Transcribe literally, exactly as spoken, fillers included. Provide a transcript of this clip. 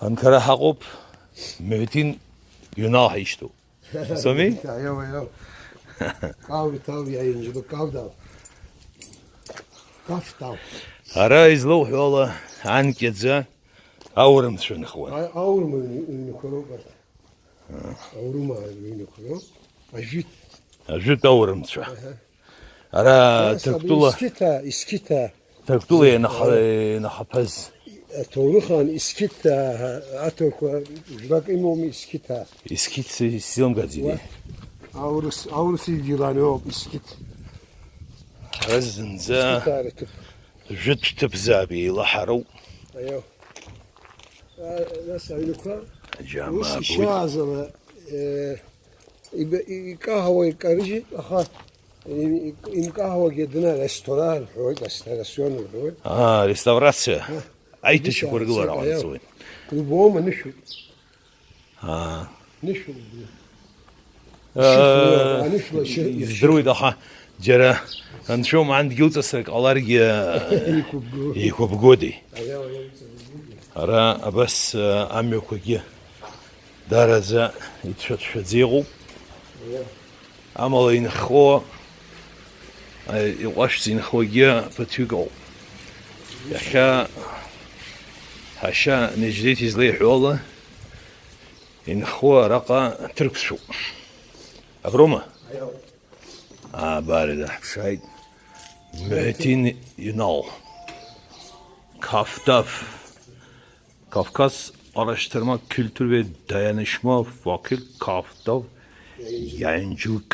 Анкара ҳаҟоуп, Меҳәҭин Юнал ҳаишьҭоуп. Соми? Аиау, аиау. Кау, тау, иаинжьло, кау, дау. Каф, тау. Ара излоуҳәо ала, анкьаӡа аурымцәа ныхуан. А-, аурым ҩны-, ҩнқәа роуп арҭ. Аурымаа ҩнқәа роуп. Ажәытә. Ажәытә аурымцәа. Аҳа. Ара Нас абри Ҭырқәтәыла, Искиҭа, Искиҭа. Ҭырқәтәыла ианаха-, ианаҳаԥаз. Аҭоурыхаан Искиҭа ҳәа аҭырқәа жәлак имоуми Искиҭа? Искиҭ си-, сзеилымгаӡеит. Уа, аурыс, аурыс идгьыл ан иоуп Искиҭ. Ҳара зынӡа Искиҭаа рҭыԥ. Жәытә ҭыԥзаап еилаҳароуп. Аио. А, нас аҩнқәа Аџьаама ус абоит. Ишьаазала, э, иба-, и-, икаҳауа икарыжьит, аха им-, ик-, имкаҳауагьы дына ресторан рҳәоит, реставрацион рҳәоит. Аа, реставрациа. Ҳа. Аиҭашьақәыргылара Реставрациа, ҟарҵоит. Любому анышәуп. Аа. Нышәуп. Э, Шьыфла, анышәла шьы-, издыруеит, аха џьара анцәа уман дгьылҵасрак ҟаларгьы, э, Еиқәыбгоу. Еиқәыбгодеи? Аиа, уаҩы иҵабыргугьы. Ара абас, э, амҩақәагьы даараӡа иҭшәа-ҭшәаӡа иҟоуп. Аиа. Амала инхо, э, иҟәашәӡа инхогьы ԥыҭҩык ауп. Иахьа ҳашьа Неџьдеҭ излеиҳәо ала, инхо араҟа ҭырқәцәоуп. Аброума? Аиа. Абар, даҳԥшааит. Меҳәҭин Юнал. Кавдав. Кавказ араштарма культура ва даянышма вакил Кавдав яинҷук.